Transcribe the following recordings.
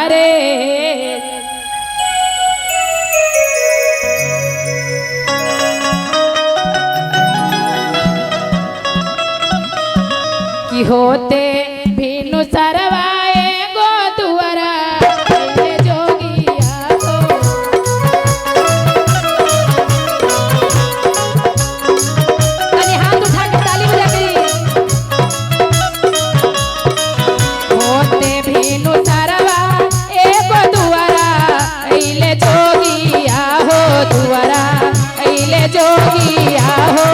रे। कि होते भीनु सरवाए गो दुआरा अइले जोगिया हो। तनी हाथ उठा के ताली बजा के। होते भीनु सरवा एगो दुआरा अइले जोगिया हो, दुआरा अइले जोगिया हो।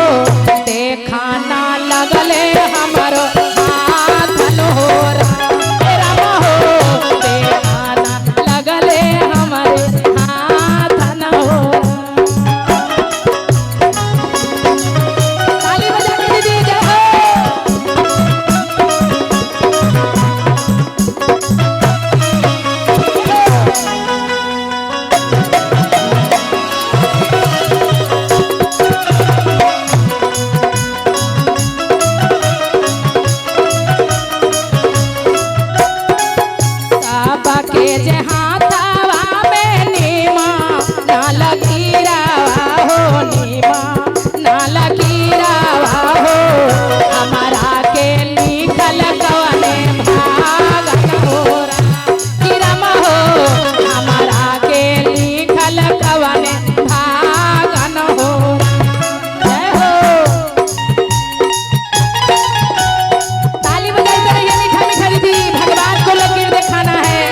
देखाना लगले हमारो हाथन हो राम हो, देखाना लगले हमारे हाथन हो। ताली बजा के दीदी जय हो। साबा के जे हाथावा में नीमा ना लकीरावा हो, नीमा ना लकीरावा हो। हमारा के लिखल कवने भागन हो राम हो, हमारा के लिखल कवने भागन हो। जय हो। ताली बजाते रहिए मीठा मीठा दीदी, भगवान को लकीर दिखाना है।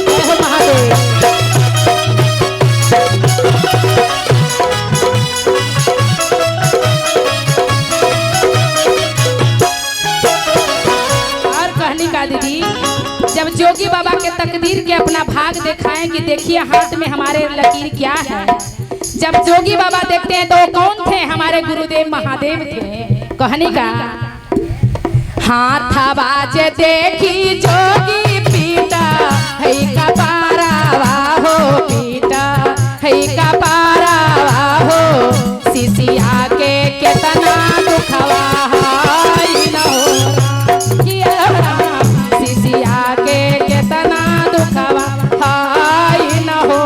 जय हो महादेव। और कहनी का दीदी, जब जोगी बाबा के तकदीर के अपना भाग दिखाएं कि देखिए हाथ में हमारे लकीर क्या है। जब जोगी बाबा देखते हैं तो वो कौन थे? हमारे गुरुदेव महादेव थे। कहनी का हाथ बाजे देखी जोगी पीता है का पारावा हो, पीता है का पारावा हो। सिसिया के केतना दुखवा हाय न हो, सिसिया के केतना दुखवा हाय न हो।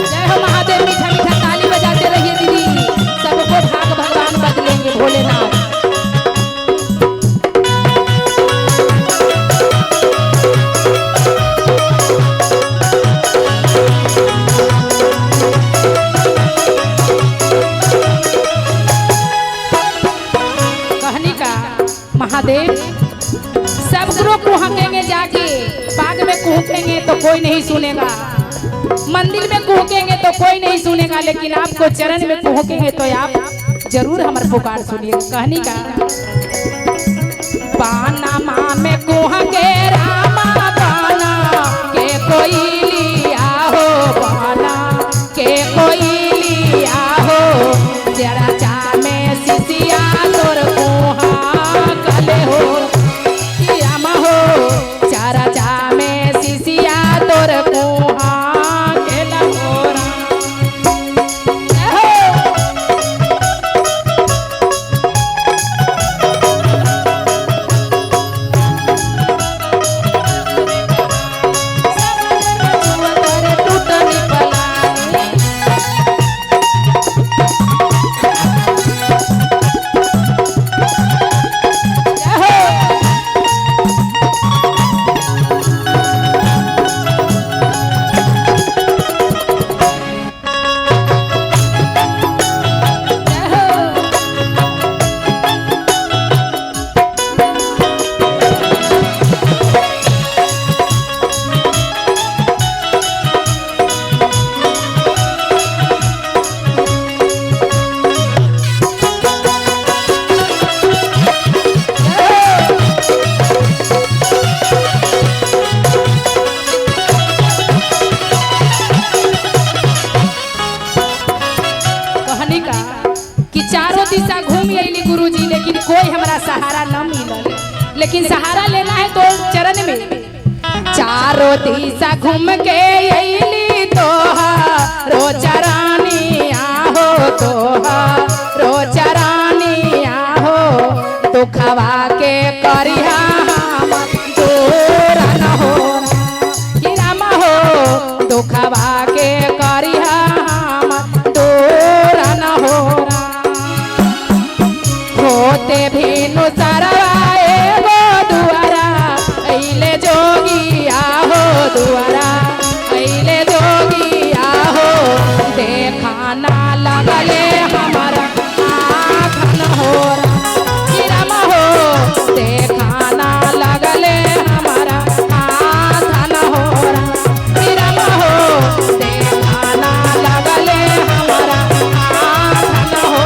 जय हो महादेव। मीठा मीठा ताली बजाते रहिए दीदी, सबको भाग भगवान बदलेंगे भोलेनाथ। कहनी का महादेव सब गुरु कुहकेंगे जाके, बाग में कुहकेंगे तो कोई नहीं सुनेगा, मंदिर में कुहकेंगे तो कोई नहीं सुनेगा, लेकिन आपको चरण में कुहकेंगे तो आप जरूर हमार पुकार सुनिए। कहनी का पानामा में कुहके रामा पाना के कोई लिया हो, पाना के कोई लिया हो। जरा चा में सिसिया तोर कुहा कले हो रामा हो, चारा चा में सिसिया तोर कुहा केला हो राम। जय हो। टूटनी पलानी। जय हो। चारों दिशा घूम अली गुरुजी, लेकिन कोई हमरा सहारा न मिलल। लेकिन सहारा लेना है तो चरण में। चारों दिशा घूम के अली तोहारो चरानिया हो, तोहारो चरानिया हो, दुखवा के करिहा हम दूर न हो कि राम हो, दुखवा के करिहा हम दूर न हो। होते भीनु सरवाए गो दुआरा अइले जोगिया हो, दुआरा अइले जोगिया हो, देखाना लगले हमारा आँखन हो कि राम हो, देखाना लगले हमारा आँखन हो कि राम हो, देखाना लगले हमारा आँखन हो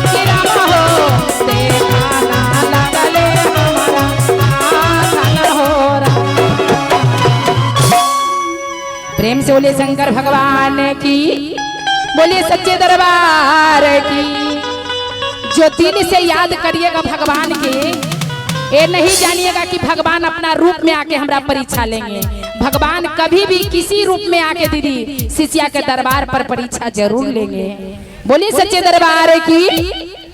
कि राम हो, देखाना लगले हमारा आँखन हो। प्रेम से बोलिए शंकर भगवान की, बोलिए सच्चे दरबार की। जो दिल से याद करिएगा भगवान के, ये नहीं जानिएगा कि भगवान अपना रूप में आके हमरा परीक्षा लेंगे। भगवान कभी भी किसी रूप में आके दीदी शिष्या के दरबार पर परीक्षा जरूर लेंगे। बोलिए सच्चे दरबार की।